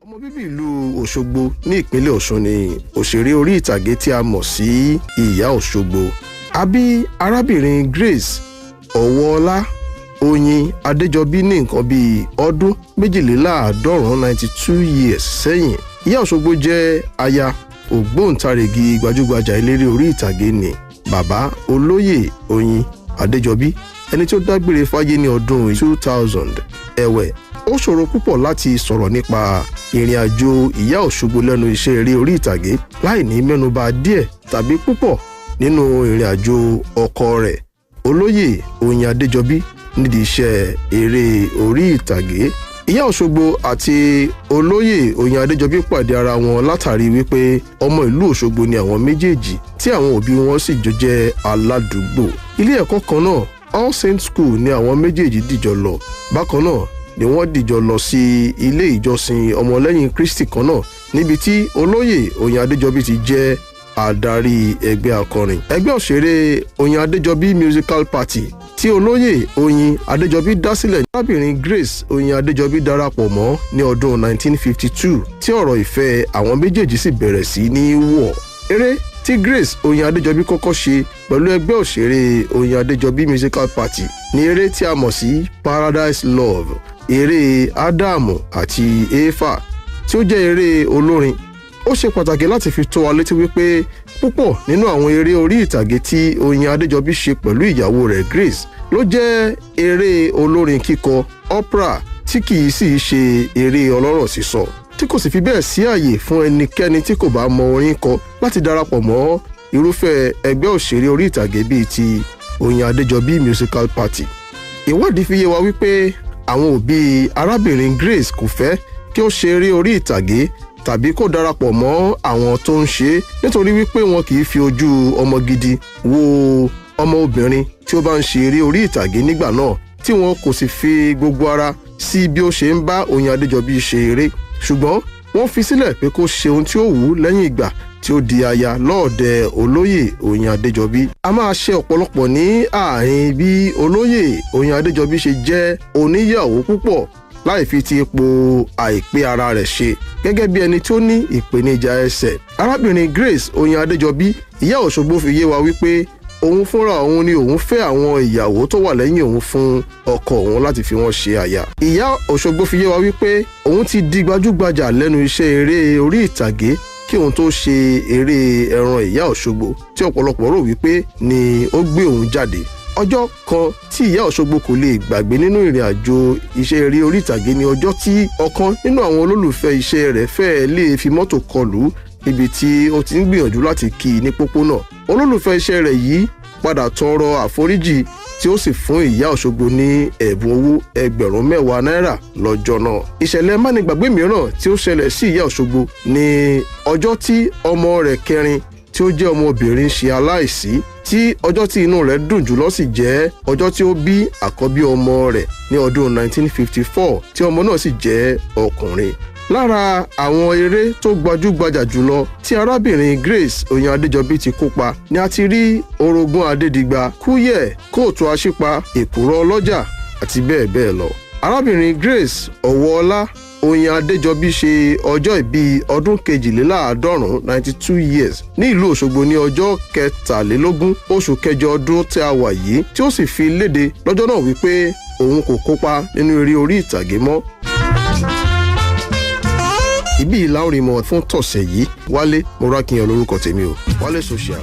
Ọmọ bíbí ìlú Òṣogbo ní ìpínlẹ̀ Ọ̀ṣun ni òṣèré orí ìtàgé tí a mọ̀ sí Ìyá Òṣogbo. A bí arábìnrin Grace Ọwọ́ọlá Oyin Adéjọbí ní nǹkan bíi ọdún 92, 92 years sẹ́yìn. Ìyá Òṣogbo jẹ́ aya ògbóǹtarìgì gbajúgbajà eléré orí ìtàgé ni bàbá olóyè Oyin Adéjọbí, ẹni tí ó dágbére fáyé ní ọdún 2000. Ẹ̀wẹ̀, ó ṣòro púpọ̀ láti sọ̀rọ̀ nípa ìrìn àjò Ìyá Òṣogbo lẹ́nu iṣẹ́ eré orí ìtàgé láì ní mẹ́nuba díẹ̀ tàbí púpọ̀ nínú ìrìn àjò ọkọ rẹ̀, olóyè Oyin Adéjọbí, nídìí iṣẹ́ eré orí ìtàgé. Ìyá Òṣogbo àti olóyè Oyin Adéjọbí pàdé ara wọn látàrí wípé ọmọ ìlú Òṣogbo ni àwọn méjèèjì, tí àwọn òbí wọn sì jọ jẹ́ aládùúgbò. Ilé ẹ̀kọ́ kan náà, All Saints School, ni àwọn méjèèjì dìjọ lọ. Bákan náà ni wọ́n dìjọ lọ sí ilé ìjọsìn ọmọlẹ́yìn Kristi kan náà, níbi tí olóyè Oyin Adéjọbí ti jẹ́ adarí ẹgbẹ́ akọrin. Ẹgbẹ́ òṣèré Oyin Adéjọbí Musical Party tí olóyè Oyin Adéjọbí dá sílẹ̀, arábìnrin Grace Oyin Adéjọbí darapọ̀ mọ́ ní ọdún 1952, tí ọ̀rọ̀ ìfẹ́ àwọn méjèèjì sì bẹ̀rẹ̀ sí ní wọ̀. Eré tí Grace Oyin Adéjọbí kọ́kọ́ ṣe pẹ̀lú ẹgbẹ́ òṣèré Oyin Adéjọbí Musical Party ní eré tí a mọ̀ sí Paradise Love, eré Ádámù àti Éfà, tí ó jẹ́ eré olórin. Ó ṣe pàtàkì láti fi tó wa létí wípé púpọ̀ nínú àwọn eré orí ìtàgé tí Oyin Adéjọbí ṣe pẹ̀lú ìyàwó rẹ̀ Grace ló jẹ́ eré olórin kíkọ, opera, tí kìí sì ṣe eré ọlọ́rọ̀ sísọ, tí kò sì fi bẹ́ẹ̀ sí àyè fún ẹnikẹ́ni tí kò bá mọ orin kọ láti darapọ̀ mọ́ irúfẹ́ ẹgbẹ́ òṣèré orí ìtàgé bíi ti Oyin Adéjọbí Musical Party. Ìwádìí fi yé wa wípé àwọn òbí arábìnrin Grace kò fẹ́ kí ó ṣe eré orí ìtàgé tàbí kó darapọ̀ mọ́ àwọn tó ń ṣe é, nítorí wípé wọn kì í fi ojú ọmọ gidi wo ọmọ obìnrin tí ó bá ń ṣe eré orí ìtàgé nígbà náà, tí wọn kò sì fi gbogbo ara sí bí ó ṣe ń bá Oyin Adéjọbí ṣe eré. Ṣùgbọ́n wọ́n fi sílẹ̀ pé kó ṣe ohun tí ó wù ú lẹ́yìn ìgbà tí ó di aya lọ́ọ̀dẹ olóyè Oyin Adéjọbí. A máa ṣe ọ̀pọ̀lọpọ̀ ní ààrin bí olóyè Oyin Adéjọbí ṣe jẹ́ oníyàwó púpọ̀ láì fi ti ipò àìpé ara rẹ̀ ṣe, gẹ́gẹ́ bí ẹni tó ní ìpèníjà ẹsẹ̀. Arábìnrin Grace Oyin Adéjọbí, Ìyá Òṣogbo, fi yé wa wípé òun fúnra òun ni òun fẹ́ àwọn ìyàwó tó wà lẹ́yìn òun fún ọkọ òun láti fi wọ́n ṣe aya. Ìyá Òṣogbo fi yé wa wípé òun ti di gbajúgbajà lẹ́nu iṣẹ́ eré orí ìtàgé kí òun tó ṣe eré Ẹran Ìyá Òṣogbo, tí ọ̀pọ̀lọpọ̀ rò wípé ni ó gbé òun jáde. Ọjọ́ kan tí Ìyá Òṣogbo kò lè gbàgbé nínú ìrìn àjò iṣẹ́ eré orí ìtàgé ni ọjọ́ tí ọ̀kan nínú àwọn olólùfẹ́ iṣẹ́ rẹ̀ fẹ́ẹ́ lè fi mọ́tò kọlù níbi tí ó ti ń gbìyànjú láti kí i ní pópónà. Olólùfẹ́ iṣẹ́ rẹ̀ yìí padà tọrọ àforíjì, tí ó sì fún Ìyá Òṣogbo ní ẹ̀bùn owó 10,000 náírà lọ́jọ́ náà. Ìṣẹ̀lẹ̀ mánigbàgbé mìíràn tí ó ṣẹlẹ̀ sí Ìyá Òṣogbo ní ọjọ́ tí ọmọ rẹ̀ kẹrin, tí ó jẹ́ ọmọbìnrin, ṣe aláìsí, tí ọjọ́ tí inú rẹ̀ dùn jùlọ sì jẹ́ ọjọ́ tí ó bí àkọ́bí ọmọ rẹ̀ ní ọdún 1954, tí ọmọ náà sì jẹ́ ọkùnrin. Lára àwọn eré tó gbajúgbajà jùlọ tí arábìnrin Grace Oyin Adéjọbí ti kópa ni a ti rí Orogún Adédìgbà, Kúyẹ̀, Kóòtù Aṣípa, Èkùrọ́ Ọlọ́jà àti bẹ́ẹ̀ bẹ́ẹ̀ lọ. Arábìnrin Grace Ọwọ́ọlá Oyin Adéjọbí ṣe ọjọ́ ìbí ọdún 92, 92 years, ní ìlú Òṣogbo ní ọjọ́ 23 oṣù kẹjọ ọdún tí a wà yìí, tí ó sì fi léde lọ́jọ́ náà wípé òun kò kópa nínú eré orí ìtàgé mọ́. Ibi ìlà orin mọ̀ fún tọ̀sẹ̀ yìí. Wálé Morákìyàn lórúkọ tèmi o, Wálé Social.